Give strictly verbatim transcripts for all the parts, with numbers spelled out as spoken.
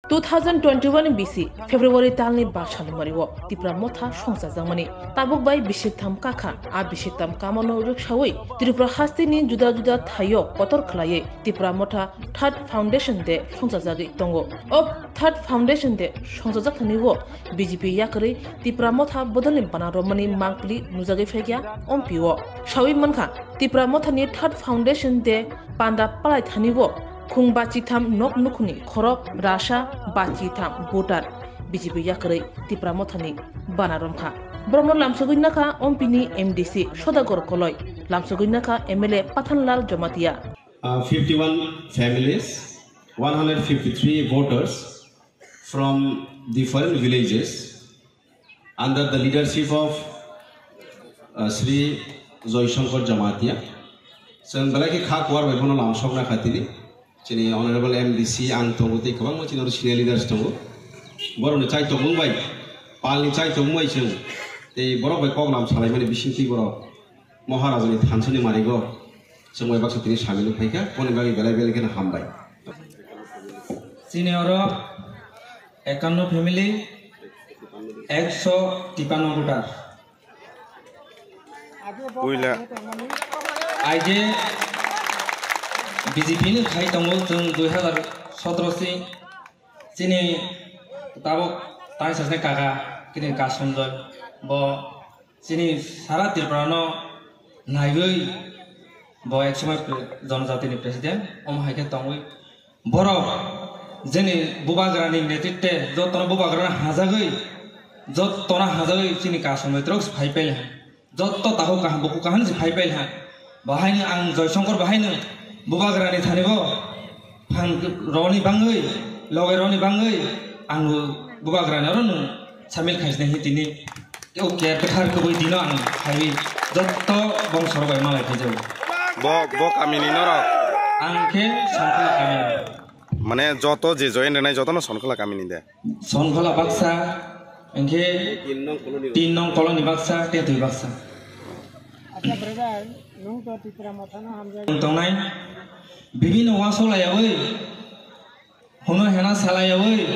Two thousand twenty-one bisi February talni ba salmari o Tipra Motha songchajakmani tabuk bai bisirtham kakha. A bisirtham kamano rwksawi Tripura hasteni juda juda thaio kotor khlaiwi Tipra Motha Third Foundation Day songchajagwi tongo. O Third Foundation Day songchajak thani o B J P yakarwi Tipra Motha bodolni bana romani mangpili nujagwi phaikha ompi o. Sawi mankha Tipra Mothani Third Foundation Day panda palai thani o khung bachitham nok nukhuni khorok rasa bachitham voter B J P yakarwi Tipra Mothani bana romkha. Borokno lamsogwi nakha ompini M D C Sodagor Koloi, lamsogwi nakha M L A Pathanlal Jamatia. Uh, fifty-one families, one hundred fifty-three voters from different villages under the leadership of, uh, Shri Joy Shankar Jamatia. Chwng belai khe kha kuar bai bono lamsokna kha tini. Chini Honorable M D C ang tongo tei kwbangma chini oro senior leaders tongo. Borokni chaitokmung bai, palni chaitokmung bai chwng tei borok bai koklam salaimani bisingtwi borok Maharajani thansani marigo chwng bai baksa tini samil wng phaikha, boni bagwi belai belai kheno hambai. Chini oro ekanno family, ekso tipanno voter. Puila. Aije B J P ni khai tongo chwng dui hazar sotro si chini tabuk tang sasne kaka kini Kasum Joy bo chini sara Tripura no naiwi bo ek somoi pre-, jonojati ni president omo hai khe tongwi borok jeni bubagra ni netritwe jotono bubagra no hajagwi jotono hajagwi chini Kasum Joy trok phai pele. Jotto takhuk kaham, bukhuk kaham se phai pailha. Bahaino ang Joy Shankar bahaino bubagrani thani bo phang roni bangwi, loge roni bangwi ang bubagrani oro no samil khaisne hi tini. O kerkethar kubui dino ang phaiwi jotto bongso rok bai malai phaijago. Bo, bo kamini norok? Ang khe Sonkhola kamini. Mane joto je join rwnai jotono Sonkhola kamini de? Sonkhola baksa, hingke tin nong koloni baksa, tei twi baksa. Acha brother, nwng to Tipra Mothano hamjak. Tongnai, bibino waso layawi, hono hena salayawi,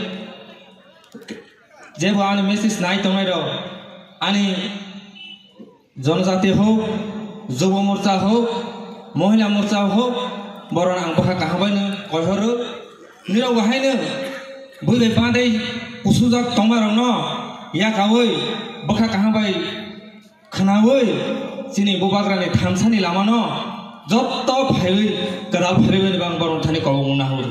jebo ani message nai tongnai rok, ani Jonojati hok, Jubo Morcha hok, Mohila Morcha hok, borok ang bwkha kaham bai no koihoro. Nirok bo haino bui bai badai kusujak tongma rok no yakawi bwkha kaham bai khwnawi chini bubagra ni thansa ni lama no jotto phaiwi kwdal phaiwi bang borok thani kok mung nahur.